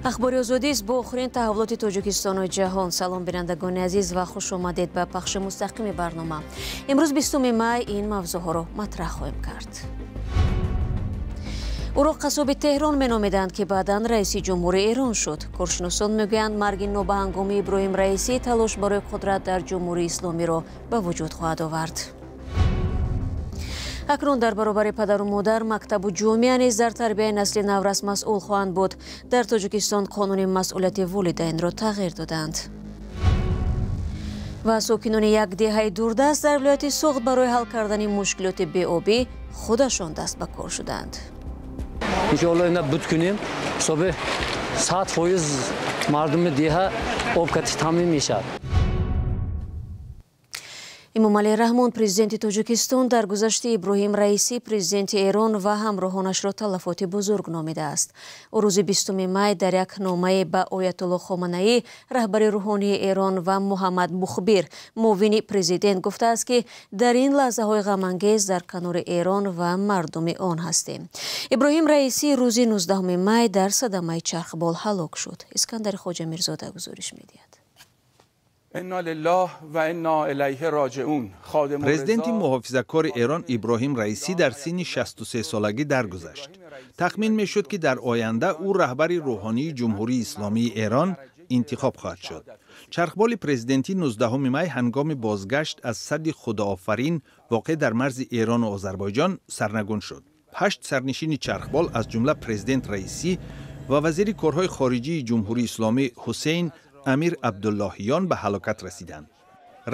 Ахбори Озодист бо охирин таҳаввулоти Тоҷикистону ҷаҳон. Салом, бинандагони азиз, ва хуш омадед ба пахши мустақими барнома. Имрӯз 20 май ин мавзӯъҳоро матраҳ хоҳем кард. Ӯро қассоби Теҳрон меномиданд, ки баъдан раиси ҷумҳури Эрон шуд. Коршиносон мегӯянд, марги нобаҳангоми Иброҳим Раисӣ талош барои қудрат дар Ҷумҳурии Исломиро ба вуҷуд хоҳад овард. Акнун дар баробари падару модар, мактабу ҷомеа низ дар тарбияи насли наврас масъул хоҳанд буд. Дар Тоҷикистон қонуни масъулияти волидайнро тағйир доданд. Ва сокинони як деҳаи дурдаст дар вилояти Суғд барои ҳал кардани мушкилоти беобӣ худашон даст ба кор шуданд. Иншоалло ина буд кунем, ҳисоби 100% мардуми деҳа об кати таъмин мешавад. Эмомалӣ Раҳмон, президенти Тоҷикистон, дар гузашти Иброҳим Раисӣ, президенти Эрон, ва ҳамроҳонашро талафоти бузург номидааст. Ӯ рӯзи 20 май дар як номае ба Оятулло Хоманаӣ, раҳбари рӯҳонии Эрон, ва Муҳаммад Мухбир, муовини президент, гуфтааст, ки дар ин лаҳзаҳои ғамангез дар канори Эрон ва мардуми он ҳастем. Иброҳим Раисӣ рӯзи 19 май дар садамаи чархбол ҳалок шуд. Искандари Хоҷамирзода гузориш медиҳад. Президенти муҳофизакори Эрон Иброҳим Раисӣ дар синни 63 солагӣ даргузашт. Тахмин мешуд, ки дар оянда ӯ раҳбари рӯҳонии Ҷумҳурии Исломии Эрон интихоб хоҳад шуд. Чархболи президентӣ 19 май ҳангоми бозгашт аз садди Худоофарин, воқеъ дар марзи Эрону Озарбойҷон, сарнагун шуд. 8 сарнишини чархбол, аз ҷумла президент Раисӣ ва вазири корҳои хориҷии Ҷумҳурии Исломӣ Ҳусейн Амир Абдуллоҳиён, ба ҳалокат расиданд.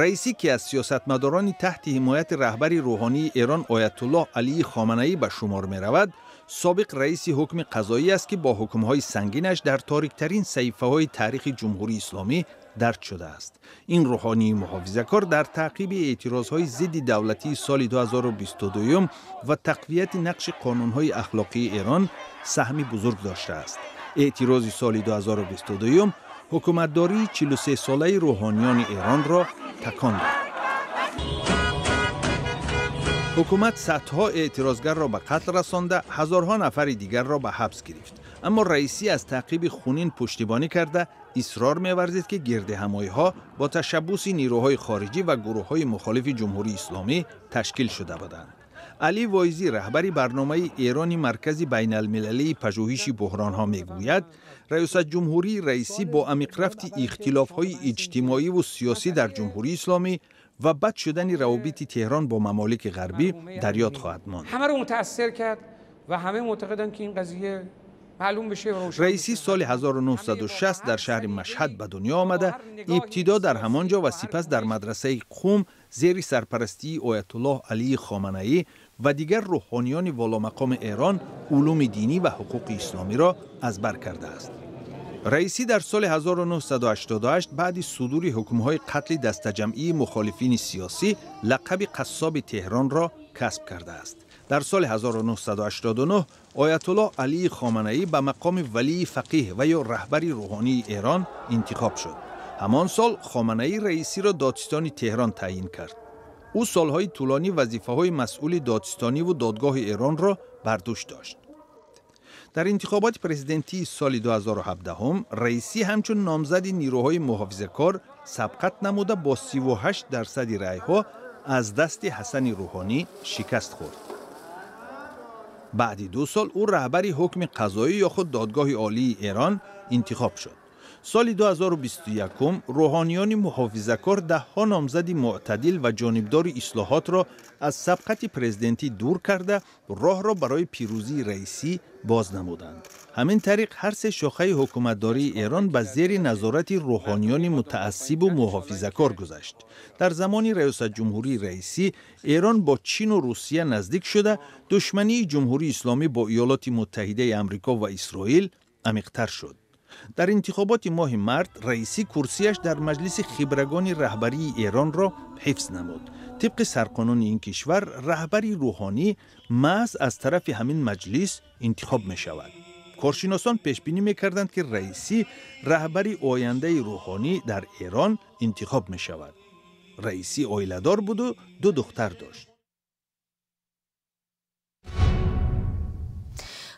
Раисӣ, ки аз сиёсатмадорони таҳти ҳимояти раҳбари рӯҳонии Эрон Оятуллоҳ Алии Хоманаӣ ба шумор меравад, собиқ раиси ҳукми қазоӣ аст, ки бо ҳукмҳои сангинаш дар ториктарин саҳифаҳои таърихи Ҷумҳурии Исломӣ дарҷ шудааст. Ин рӯҳонии муҳофизакор дар таъқиби эътирозҳои зидди давлатии соли 2022 ва тақвияти нақши қонунҳои ахлоқии Эрон саҳми бузург доштааст. Эътирози соли 2022 ҳукуматдории 43-солаи рӯҳониёни Эронро такон дод. Ҳукумат садҳо эътирозгарро ба қатл расонда, ҳазорҳо нафари дигарро ба ҳабс гирифт. Аммо Раисӣ аз таъқиби хунин пуштибонӣ карда, исрор меварзид, ки гирдиҳамоиҳо бо ташаббуси нерӯҳои хориҷӣ ва гурӯҳҳои мухолифи Ҷумҳурии Исломӣ ташкил шуда буданд. Алӣ Воизӣ, раҳбари барномаи Эрони Маркази байналмилалии пажӯҳиши буҳронҳо, мегӯяд, раёсатҷумҳурии Раисӣ бо амиқрафти ихтилофҳои иҷтимоиву сиёсӣ дар Ҷумҳурии Исломӣ ва бад шудани равобити Теҳрон бо мамолики ғарбӣ дар ёд хоҳад монд. Раисӣ соли 1960 дар шаҳри Машҳад ба дунё омада, ибтидо дар ҳамон ҷо ва сипас дар мадрасаи Қум зери сарпарастии Оятуллоҳ Алии Хоманаӣ ва дигар рӯҳониёни воломақоми Эрон улуми динӣ ва ҳуқуқи исломиро аз бар кардааст. Раисӣ дар соли 1988 баъди судури ҳукмҳои қатли дастаҷамъии мухолифини сиёсӣ лақаби қассоби Теҳронро касб кардааст. Дар соли 1989 Оятуллоҳ Алии Хоманаӣ ба мақоми валии фақиҳ ва ё раҳбари рӯҳонии Эрон интихоб шуд. Ҳамон сол Хоманаӣ Раисиро додситони Теҳрон таъйин кард. Ӯ солҳои тӯлонӣ вазифаҳои масъули додситониву додгоҳи Эронро бар дӯш дошт. Дар интихоботи президентии соли 2017 Раисӣ ҳамчун номзади нерӯҳои муҳофизакор сабқат намуда, бо 38% райҳо аз дасти Ҳасани Рӯҳонӣ шикаст хӯрд. Баъди 2 сол ӯ раҳбари ҳукми қазоӣ ё худ Додгоҳи Олии Эрон интихоб шуд. Соли 2021 рӯҳониёни муҳофизакор даҳҳо номзади мӯътадил ва ҷонибдори ислоҳотро аз сабқати президентӣ дур карда, роҳро барои пирӯзии Раисӣ боз намуданд. Ҳамин тариқ ҳар се шохаи ҳукуматдории Эрон ба зери назорати рӯҳониёни мутаассибу муҳофизакор гузашт. Дар замони раёсатҷумҳурии Раисӣ Эрон бо Чину Русия наздик шуда, душмании Ҷумҳурии Исломӣ бо Иёлоти Муттаҳидаи Амрико ва Исроил амиқтар шуд. Дар интихоботи моҳи март Раисӣ курсияш дар Маҷлиси Хибрагони раҳбарии Эронро ҳифз намуд. Тибқи сарқонуни ин кишвар, раҳбари рӯҳонӣ маҳз аз тарафи ҳамин маҷлис интихоб мешавад. Коршиносон пешбинӣ мекарданд, ки Раисӣ раҳбари ояндаи рӯҳонӣ дар Эрон интихоб мешавад. Раисӣ оиладор буду ду духтар дошт.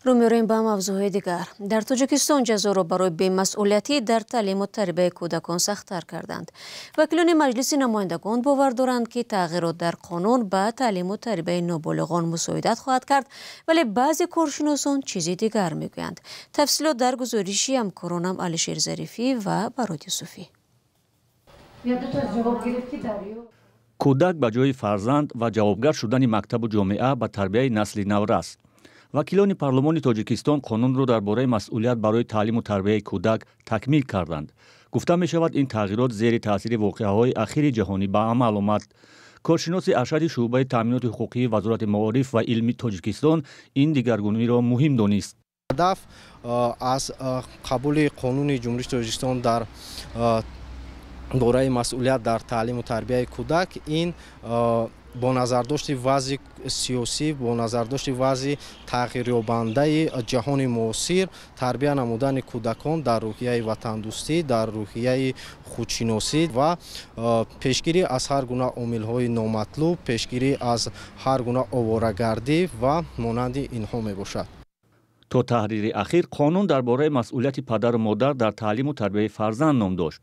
Рӯ меорем ба мавзӯъҳои дигар. Дар Тоҷикистон ҷазоро барои бемасъулиятӣ дар таълиму тарбияи кӯдакон сахттар карданд. Вакилони Маҷлиси намояндагон бовар доранд, ки тағйирот дар қонун ба таълиму тарбияи ноболиғон мусоидат хоҳад кард, вале баъзе коршиносон чизи дигар мегӯянд. Тафсилот дар гузориши ҳамкоронам Алишер Зарифӣ ва Барод Юсуфӣ. Кӯдак ба ҷои фарзанд ва ҷавобгар шудани мактабу ҷомеа ба тарбияи насли наврас. Вакилони парлумони Тоҷикистон қонунро дар бораи масъулият барои таълиму тарбияи кӯдак такмил карданд. Гуфта мешавад, ин тағйирот зери таъсири воқеаҳои ахири ҷаҳонӣ ба амал омад. Коршиноси аршади шӯъбаи таъминоти ҳуқуқии Вазорати маориф ва илми Тоҷикистон ин дигаргуниро муҳим донист. Ҳадаф аз қабули қонуни Ҷумҳурии Тоҷикистон дар бораи масъулият дар таълиму тарбияи кӯдак ин бо назардошти вазъи сиёсӣ, бо назардошти вазъи тағйирёбандаи ҷаҳони муосир, тарбия намудани кӯдакон дар рӯҳияи ватандӯстӣ, дар рӯҳияи худшиносӣ ва пешгирӣ аз ҳар гуна омилҳои номатлуб, пешгирӣ аз ҳар гуна оворагардӣ ва монанди инҳо мебошад. То таҳрири ахир қонун дар бораи масъулияти падару модар дар таълиму тарбияи фарзанд ном дошт.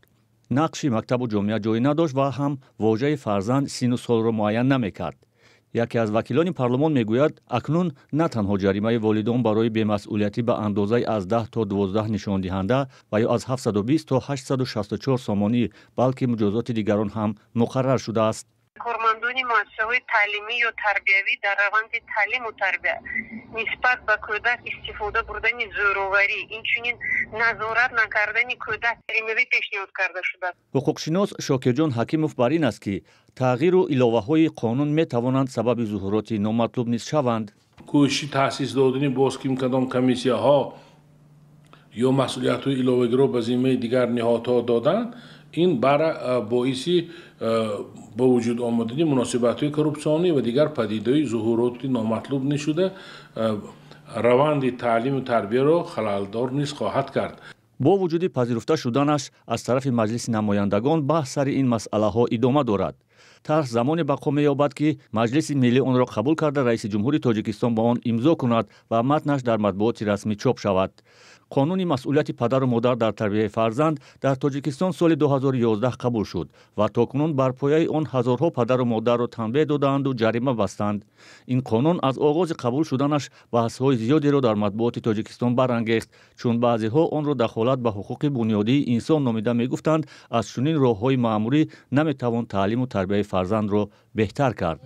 Нақши мактабу ҷомеа ҷой надошт ва ҳам вожаи фарзанд сину солро муайян намекард. Яке аз вакилони парлумон мегӯяд, акнун на танҳо ҷаримаи волидон барои бемасъулиятӣ ба андозаи аз 10 то 12 нишондиҳанда ва ё аз 720 то 864 сомонӣ, балки муҷозоти дигарон ҳам муқаррар шудааст. Кормандони муассисаҳои таълимӣ ё тарбиявӣ дар раванди таълиму тарбия нисбат ба кӯдак истифода бурдани зӯроварӣ, инчунин назорат накардани кӯдак ҷаримавӣ пешниҳод карда шудааст. Ҳуқуқшинос Шокирҷон Ҳакимов бар ин аст, ки тағйиру иловаҳои қонун метавонанд сабаби зуҳуроти номатлуб низ шаванд. Кӯшиши таъсис додани боз ким кадом комиссияҳо ё масъулиятҳои иловагиро ба зиммаи дигар ниҳодҳо доданд, ин боиси ба вуҷуд омадани муносибатҳои коррупсионӣ ва дигар падидаҳои зуҳуроти номатлуб низ шуда, раванди таълиму тарбияро халалдор низ хоҳад кард. Бо вуҷуди пазируфта шуданаш аз тарафи Маҷлиси намояндагон баҳс сари ин масъалаҳо идома дорад. Тарҳ замоне бақо меёбад, ки Маҷлиси миллӣ онро қабул карда, раиси ҷумҳури Тоҷикистон ба он имзо кунад ва матнаш дар матбуоти расмӣ чоп шавад. Қонуни масъулияти падару модар дар тарбияи фарзанд дар Тоҷикистон соли 2011 қабул шуд ва то кунун бар пояи он ҳазорҳо падару модарро танбеҳ додаанду ҷарима бастанд. Ин қонун аз оғози қабул шуданаш баҳсҳои зиёдеро дар матбуоти Тоҷикистон барангехт, чун баъзеҳо онро дахолат ба ҳуқуқи бунёдии инсон номида мегуфтанд, аз чунин роҳҳои маъмурӣ наметавон таълиму тарбияи фарзандро беҳтар кард.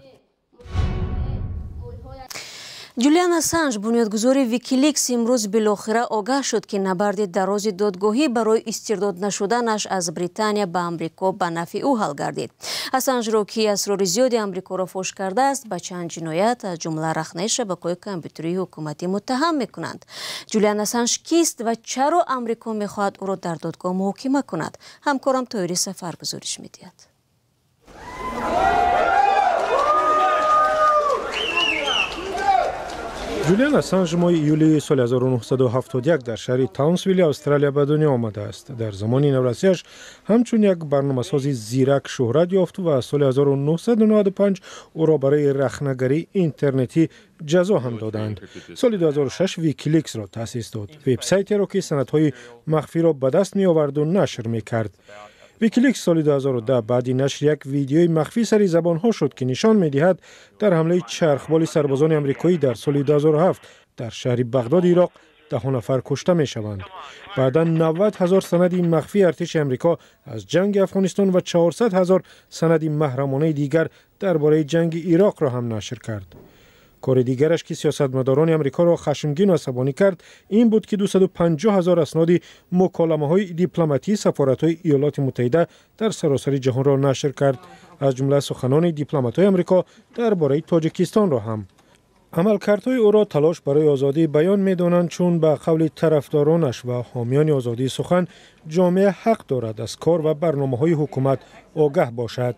Ҷулиан Ассанж, бунёдгузори Викиликс, имрӯз билохира огаҳ шуд, ки набарди дарози додгоҳӣ барои истирдод нашуданаш аз Британия ба Амрико ба нафъи ӯ ҳал гардид. Ассанжро, ки асрори зиёди Амрикоро фош кардааст, ба чанд ҷиноят, аз ҷумла рахнаи шабакаҳои компютерии ҳукуматӣ муттаҳам мекунанд. Ҷулиан Ассанж кист ва чаро Амрико мехоҳад ӯро дар додгоҳ муҳокима кунад? Ҳамкорам Тоири Сафар гузориш медиҳад. Ҷулиан Ассанж моҳи июли соли 1971 дар шаҳри Таунсвилли Австралия ба дунё омадааст. Дар замони наврасиаш ҳамчун як барномасози зирак шӯҳрат ёфт ва соли 1995 ӯро барои рахнагарии интернетӣ ҷазо ҳам доданд. Соли 2006 Викиликсро таъсис дод, вебсайтеро, ки санадҳои махфиро ба даст меоварду нашр мекард. Викиликс соли 2010 баъди нашри як видеои махфӣ сари забонҳо шуд, ки нишон медиҳад дар ҳамлаи чархболи сарбозони амрикоӣ дар соли 2007 дар шаҳри Бағдоди Ироқ даҳо нафар кушта мешаванд. Баъдан 90 ҳазор санади махфии артиши Амрико аз ҷанги Афғонистон ва 400 ҳазор санади маҳрамонаи дигар дар бораи ҷанги Ироқро ҳам нашр кард. Кори дигараш, ки сиёсатмадорони Амрикоро хашмгину асабонӣ кард, ин буд, ки 250 ҳазор асноди муколамаҳои дипломатии сафоратҳои Иёлоти Муттаҳида дар саросари ҷаҳонро нашр кард, аз ҷумла суханони дипломатҳои Амрико дар бораи Тоҷикистонро ҳам. Амалкардҳои ӯро талош барои озодии баён медонанд, чун ба қавли тарафдоронаш ва ҳомиёни озодии сухан ҷомеа ҳақ дорад аз кор ва барномаҳои ҳукумат огаҳ бошад.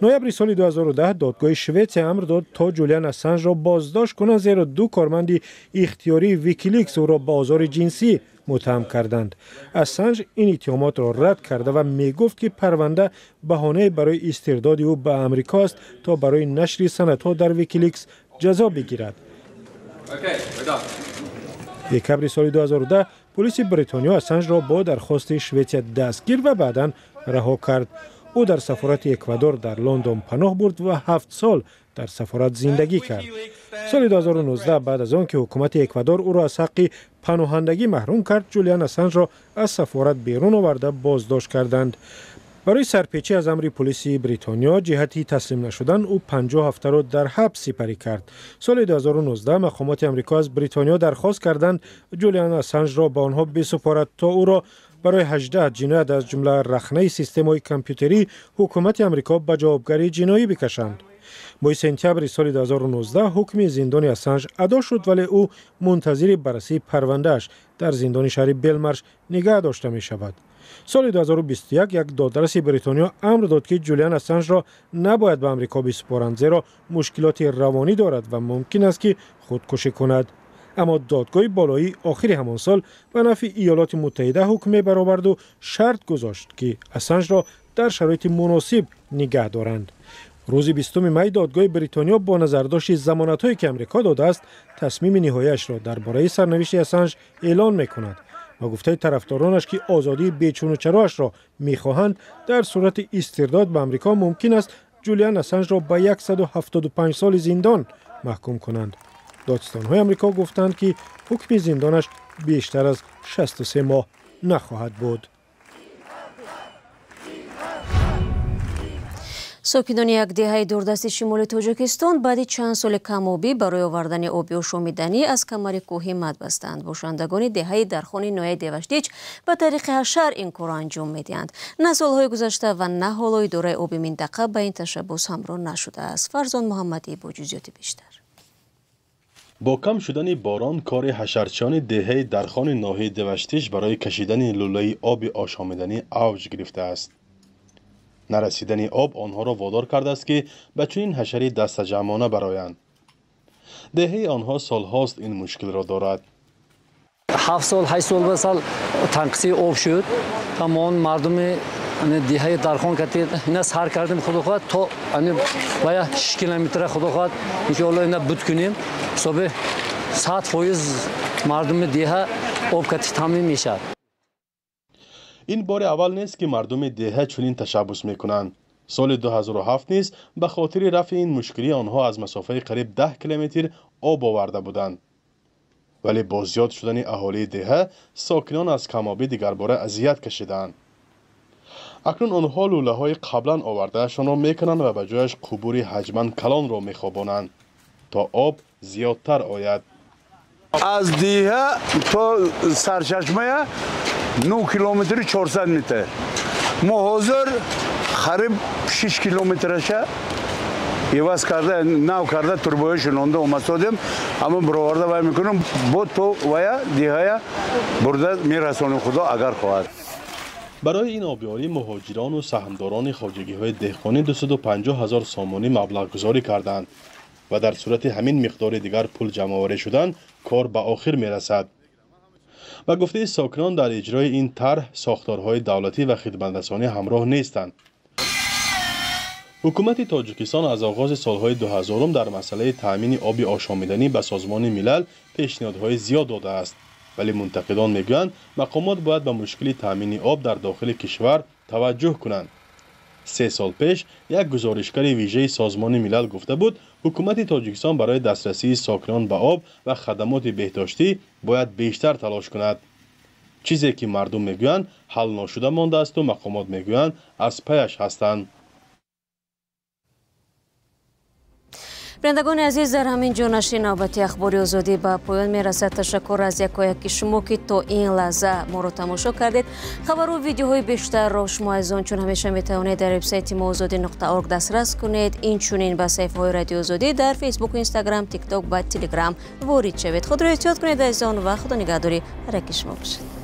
Ноябри соли 2010 додгоҳи Шветсия амр дод, то Ҷулиан Ассанжро боздошт кунанд, зеро ду корманди ихтиёрии Викиликс ӯро ба озори ҷинсӣ муттаҳам карданд. Ассанж ин иттиҳомотро рад карда ва мегуфт, ки парванда баҳонае барои истирдоди ӯ ба Амрико аст, то барои нашри санадҳо дар Викиликс ҷазо бигирад. Декабри соли 2010 полиси Бритониё Ассанжро бо дархости Шветсия дастгир ва баъдан раҳо кард. Ӯ дар сафорати Эквадор дар Лондон паноҳ бурд ва 7 сол дар сафорат зиндагӣ кард. Соли 2019 баъд аз он ки ҳукумати Эквадор ӯро аз ҳаққи паноҳандагӣ маҳрум кард, Ҷулиан Ассанжро аз сафорат берун оварда боздошт карданд. Барои сарпечӣ аз амри полиси Бритониё ҷиҳати таслим нашудан ӯ 50 ҳафтаро дар ҳабс сипарӣ кард. Соли 2019 мақомоти Амрико аз Бритониё дархост карданд Ҷулиан Ассанжро ба онҳо бисупорад, то ӯро барои 18 ҷиноят аз ҷумла рахнаи системаҳои компютерии ҳукумати Амрико ба ҷавобгарии ҷиноӣ бикашанд. Моҳи сентябри соли 2019 ҳукми зиндони Ассанж адо шуд, вале ӯ мунтазири баррасии парвандааш дар зиндони шаҳри Белмарш нигаҳ дошта мешавад. Соли 2021 як додраси Бритониё амр дод, ки Ҷулиан Ассанжро набояд ба Амрико бисупоранд, зеро мушкилоти равонӣ дорад ва мумкин аст ки худкушӣ кунад. Аммо додгоҳи болоӣ охири ҳамон сол ба нафъи Иёлоти Муттаҳида ҳукме бароварду шарт гузошт, ки Ассанжро дар шароити муносиб нигаҳ доранд. Рӯзи 20 май додгоҳи Бритониё бо назардошти замонатҳое ки Амрико додааст, тасмими ниҳояшро дар бораи сарнавишти Ассанж эълон мекунад. Ба гуфтаи тарафдоронаш, ки озодии бечунучароашро мехоҳанд, дар сурати истирдод ба Амрико мумкин аст Ҷулиан Ассанжро ба 175 соли зиндон маҳкум кунанд. Додстонҳои Амрико гуфтанд, ки ҳукми зиндонаш бештар аз 63 моҳ нахоҳад буд. Сокинони як деҳаи дурдасти шимоли Тоҷикистон баъди чанд соли камобӣ барои овардани оби ошомиданӣ аз камари кӯҳи мад бастанд. Бошандагони деҳаи Дархони ноҳияи Деваштич ба тариқи ҳашар ин корро анҷом медиҳанд. На солҳои гузашта ва на ҳоло идораи оби минтақа ба ин ташаббус ҳамроҳ нашудааст. Фарзон Муҳаммадӣ бо ҷузъиёти бештар. Бо кам шудани борон кори ҳашарчиёни деҳаи Дархони ноҳияи Деваштич барои кашидани лӯлаи оби ошомиданӣ авҷ гирифтааст. Нарасидани об онҳоро водор кардааст, ки ба чунин ҳашари дастаҷамъона бароянд. Деҳаи онҳо солҳост ин мушкилро дорад. 7 сол 8 сол ба сол танқисии об шуд. Тамом мардуми деҳаи Дархон кати ина сар кардем, худо хоҳад то бая 6 километра худо хоҳад иншоалло ина буд кунем. Ҳисоби 100% мардуми деҳа об кати таъмин мешавад. Ин бори аввал нест, ки мардуми деҳа чунин ташаббус мекунанд. Соли 2007 низ ба хотири рафъи ин мушкилӣ онҳо аз масофаи қариб 10 километр об оварда буданд. Вале бо зиёд шудани аҳолии деҳа сокинон аз камобӣ дигарбора азият кашидаанд. Акнун онҳо лӯлаҳои қаблан овардаашонро мекунанд ва ба ҷояш қубури ҳаҷман калонро мехобонанд, то об зиёдтар ояд. Аз деҳа то сарчашмая 9 километри 400 метр. Мо ҳозир қариб 6 километраша иваз карда, нав карда турбои шинонда омадсодем, ҳамон бироварда вай мекунем, бо то вая деҳая бурда мерасонем, худо агар хоҳад. Барои ин обёрӣ муҳоҷирону саҳмдорони хоҷагиҳои деҳқонӣ 250 ҳазор сомонӣ маблағгузорӣ карданд ва дар сурати ҳамин миқдори дигар пул ҷамъоварӣ шудан кор ба охир мерасад. Ба гуфтаи сокинон, дар иҷрои ин тарҳ сохторҳои давлатӣ ва хидматрасонӣ ҳамроҳ нестанд. Ҳукумати Тоҷикистон аз оғози солҳои 2000 дар масъалаи таъмини оби ошомиданӣ ба Созмони Милал пешниҳодҳои зиёд додааст. Вале мунтақидон мегӯянд, мақомот бояд ба мушкили таъмини об дар дохили кишвар таваҷҷӯҳ кунанд. 3 сол пеш як гузоришгари вижаи Созмони Милал гуфта буд, ҳукумати Тоҷикистон барои дастрасии сокинон ба об ва хадамоти беҳдоштӣ бояд бештар талош кунад. Чизе ки мардум мегӯянд ҳал ношуда мондаасту мақомот мегӯянд аз паяш ҳастанд. Бинандагони азиз, дар ҳамин ҷо нашри навбати Ахбори Озодӣ ба поён мерасад. Ташаккур аз якояки шумо, ки то ин лаҳза моро тамошо кардед. Хабару видеоҳои бештарро шумо азизон чун ҳамеша метавонед дар вебсайти мо озодӣ.org дастрас кунед. Инчунин ба саҳифаҳои Радиои Озодӣ дар Фейсбук, Инстаграм, Тикток ва Телеграм ворид шавед. Худро эҳтиёт кунед азизон ва худо нигаҳдори ҳар яки шумо бошад.